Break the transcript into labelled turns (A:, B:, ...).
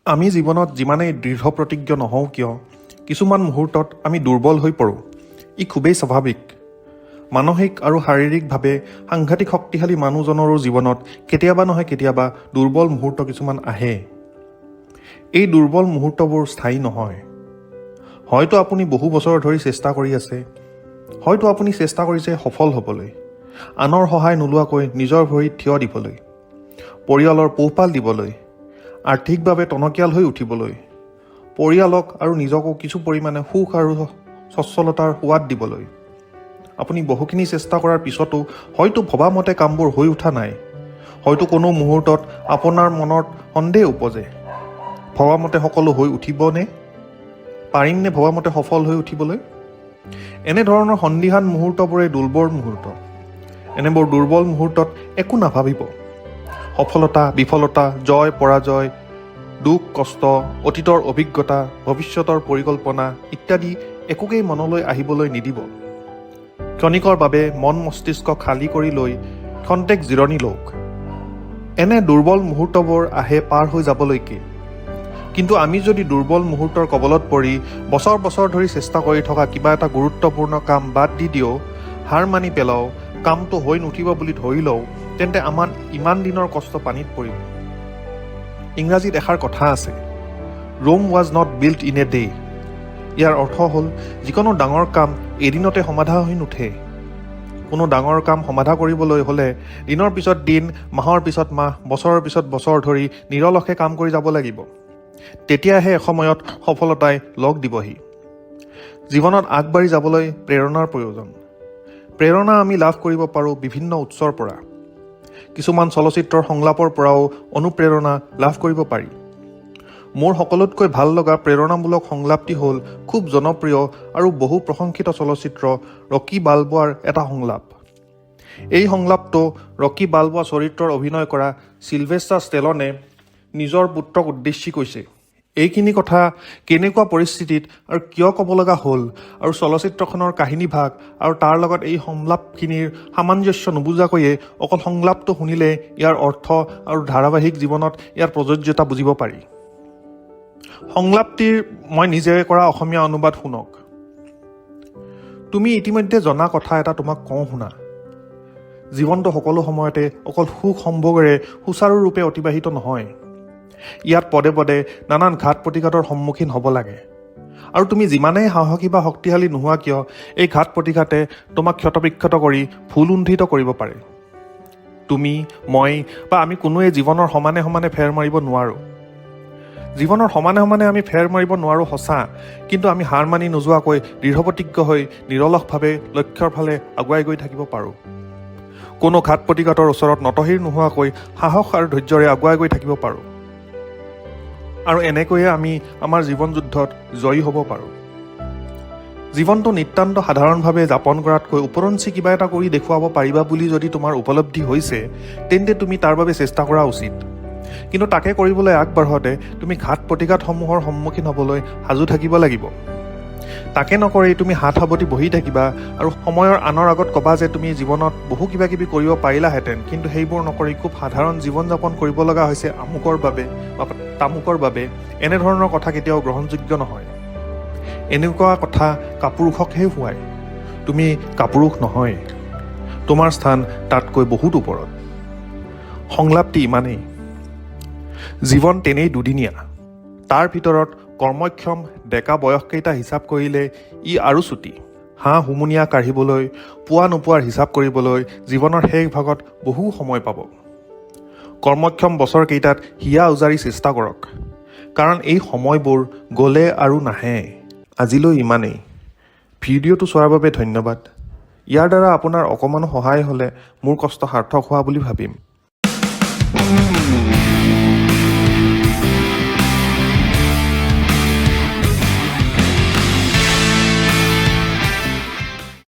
A: আমি জীৱনত যিমানেই দৃঢ় প্ৰতিজ্ঞ নহওঁ কিয়, কিছুমান মুহূৰ্তত আমি দুৰ্বল হৈ পৰোঁ। ই খুবেই স্বাভাৱিক। মানসিক আৰু শাৰীৰিকভাৱে সাংঘাতিক শক্তিশালী মানুহজনৰো জীৱনত কেতিয়াবা নহয় কেতিয়াবা দুৰ্বল মুহূৰ্ত কিছুমান আহে। এই দুৰ্বল মুহূৰ্তবোৰ স্থায়ী নহয়। হয়তো আপুনি বহু বছৰ ধৰি চেষ্টা কৰি আছে। হয়তো আপুনি চেষ্টা কৰিছে সফল হ'বলৈ, আনৰ সহায় নোলোৱাকৈ নিজৰ ভৰিত থিয় দিবলৈ, পৰিয়ালৰ পোহপাল দিবলৈ, আৰ্থিকভাৱে টনকিয়াল হৈ উঠিবলৈ, পৰিয়ালক আৰু নিজকো কিছু পৰিমাণে সুখ আৰু সচ্ছলতাৰ সোৱাদ দিবলৈ। আপুনি বহুখিনি চেষ্টা কৰাৰ পিছতো হয়তো ভবামতে কামবোৰ হৈ উঠা নাই। হয়তো কোনো মুহূৰ্তত আপোনাৰ মনত সন্দেহ উপজে, ভবামতে সকলো হৈ উঠিবনে? পাৰিমনে ভবামতে সফল হৈ উঠিবলৈ? এনেধৰণৰ সন্দিহান মুহূৰ্তবোৰেই দুৰ্বল মুহূৰ্ত। এনেবোৰ দুৰ্বল মুহূৰ্তত একো নাভাবিব। সফলতা, বিফলতা, জয়, পৰাজয়, দুখ কষ্ট, অতীতৰ অভিজ্ঞতা, ভৱিষ্যতৰ পৰিকল্পনা ইত্যাদি একোকেই মনলৈ আহিবলৈ নিদিব। ক্ষণিকৰ বাবে মন মস্তিষ্ক খালী কৰি লৈ ক্ষন্তেক জিৰণি লওক। এনে দুৰ্বল মুহূৰ্তবোৰ আহে পাৰ হৈ যাবলৈকে। কিন্তু আমি যদি দুৰ্বল মুহূৰ্তৰ কবলত পৰি বছৰ বছৰ ধৰি চেষ্টা কৰি থকা কিবা এটা গুৰুত্বপূৰ্ণ কাম বাদ দি দিওঁ, হাৰ মানি পেলাওঁ, কামটো হৈ নুঠিব বুলি ধৰি লওঁ, তেন্তে আমাৰ ইমান দিনৰ কষ্ট পানীত পৰিব। ইংৰাজীত এষাৰ কথা আছে, "Rome was not built in a day." ইয়াৰ অৰ্থ হ'ল, যিকোনো ডাঙৰ কাম এদিনতে সমাধা হৈ নুঠে। কোনো ডাঙৰ কাম সমাধা কৰিবলৈ হ'লে দিনৰ পিছত দিন, মাহৰ পিছত মাহ, বছৰৰ পিছত বছৰ ধৰি নিৰলসে কাম কৰি যাব লাগিব। তেতিয়াহে এসময়ত সফলতাই লগ দিবহি। জীৱনত আগবাঢ়ি যাবলৈ প্ৰেৰণাৰ প্ৰয়োজন। প্ৰেৰণা আমি লাভ কৰিব পাৰোঁ বিভিন্ন উৎসৰ পৰা। কিছুমান চলচ্চিত্ৰৰ সংলাপৰ পৰাও অনুপ্ৰেৰণা লাভ কৰিব পাৰি। মোৰ সকলোতকৈ ভাল লগা প্ৰেৰণামূলক সংলাপটি হ'ল খুব জনপ্ৰিয় আৰু বহু প্ৰশংসিত চলচ্চিত্ৰ ৰকী বালবোৱাৰ এটা সংলাপ। এই সংলাপটো ৰকী বালবোৱা চৰিত্ৰৰ অভিনয় কৰা চিলভেষ্টাৰ ষ্টেলনে নিজৰ পুত্ৰক উদ্দেশ্যি কৈছে। এইখিনি কথা কেনেকুৱা পৰিস্থিতিত আৰু কিয় ক'ব লগা হ'ল আৰু চলচ্চিত্ৰখনৰ কাহিনীভাগ আৰু তাৰ লগত এই সংলাপখিনিৰ সামঞ্জস্য নুবুজাকৈয়ে অকল সংলাপটো শুনিলে ইয়াৰ অৰ্থ আৰু ধাৰাবাহিক জীৱনত ইয়াৰ প্ৰযোজ্যতা বুজিব পাৰি। সংলাপটিৰ মই নিজে কৰা অসমীয়া অনুবাদ শুনক। তুমি ইতিমধ্যে জনা কথা এটা তোমাক কওঁ শুনা। জীৱনটো সকলো সময়তে অকল সুখ সম্ভোগেৰে সুচাৰুৰূপে অতিবাহিত নহয়। ইয়াত পদে পদে নানান ঘাত প্ৰতিঘাতৰ সন্মুখীন হ'ব লাগে আৰু তুমি যিমানেই সাহসী বা শক্তিশালী নোহোৱা কিয়, এই ঘাত প্ৰতিঘাতে তোমাক ক্ষতবিক্ষত কৰি ভূলুণ্ঠিত কৰিব পাৰে। তুমি, মই বা আমি কোনোৱে জীৱনৰ সমানে সমানে ফেৰ মাৰিব নোৱাৰোঁ। জীৱনৰ সমানে সমানে আমি ফেৰ মাৰিব নোৱাৰোঁ সঁচা, কিন্তু আমি হাৰ মানি নোযোৱাকৈ দৃঢ়প্ৰতিজ্ঞ হৈ নিৰলসভাৱে লক্ষ্যৰ ফালে আগুৱাই গৈ থাকিব পাৰোঁ। কোনো ঘাত প্ৰতিঘাতৰ ওচৰত নতশিৰ নোহোৱাকৈ সাহস আৰু ধৈৰ্যৰে আগুৱাই গৈ থাকিব পাৰোঁ আৰু এনেকৈয়ে আমি আমাৰ জীৱন যুদ্ধত জয়ী হ'ব পাৰোঁ। জীৱনটো নিতান্ত সাধাৰণভাৱে যাপন কৰাতকৈ উপৰঞ্চি কিবা এটা কৰি দেখুৱাব পাৰিবা বুলি যদি তোমাৰ উপলব্ধি হৈছে, তেন্তে তুমি তাৰ বাবে চেষ্টা কৰা উচিত। কিন্তু তাকে কৰিবলৈ আগবাঢ়োতে তুমি ঘাত প্ৰতিঘাতসমূহৰ সন্মুখীন হ'বলৈ সাজু থাকিব লাগিব। তাকে নকৰি তুমি হাত সাৱটি বহি থাকিবা আৰু সময়ৰ আনৰ আগত ক'বা যে তুমি জীৱনত বহু কিবা কিবি কৰিব পাৰিলাহেঁতেন, কিন্তু সেইবোৰ নকৰি খুব সাধাৰণ জীৱন যাপন কৰিব লগা হৈছে আমুকৰ বাবে বা তামুকৰ বাবে, এনেধৰণৰ কথা কেতিয়াও গ্ৰহণযোগ্য নহয়। এনেকুৱা কথা কাপুৰুষকহে শুৱায়। তুমি কাপুৰুষ নহয়। তোমাৰ স্থান তাতকৈ বহুত ওপৰত। সংলাপটি ইমানেই। জীৱন তেনেই দুদিনীয়া। তাৰ ভিতৰত কৰ্মক্ষম ডেকা বয়সকেইটা হিচাপ কৰিলে ই আৰু চুটি। হাঁহ হুমুনিয়া কাঢ়িবলৈ, পোৱা নোপোৱাৰ হিচাপ কৰিবলৈ জীৱনৰ শেষ ভাগত বহু সময় পাব। কৰ্মক্ষম বছৰকেইটাত হিয়া উজাৰি চেষ্টা কৰক, কাৰণ এই সময়বোৰ গ'লে আৰু নাহে। আজিলৈ ইমানেই। ভিডিঅ'টো চোৱাৰ বাবে ধন্যবাদ। ইয়াৰ দ্বাৰা আপোনাৰ অকণমানো সহায় হ'লে মোৰ কষ্ট সাৰ্থক হোৱা বুলি ভাবিম।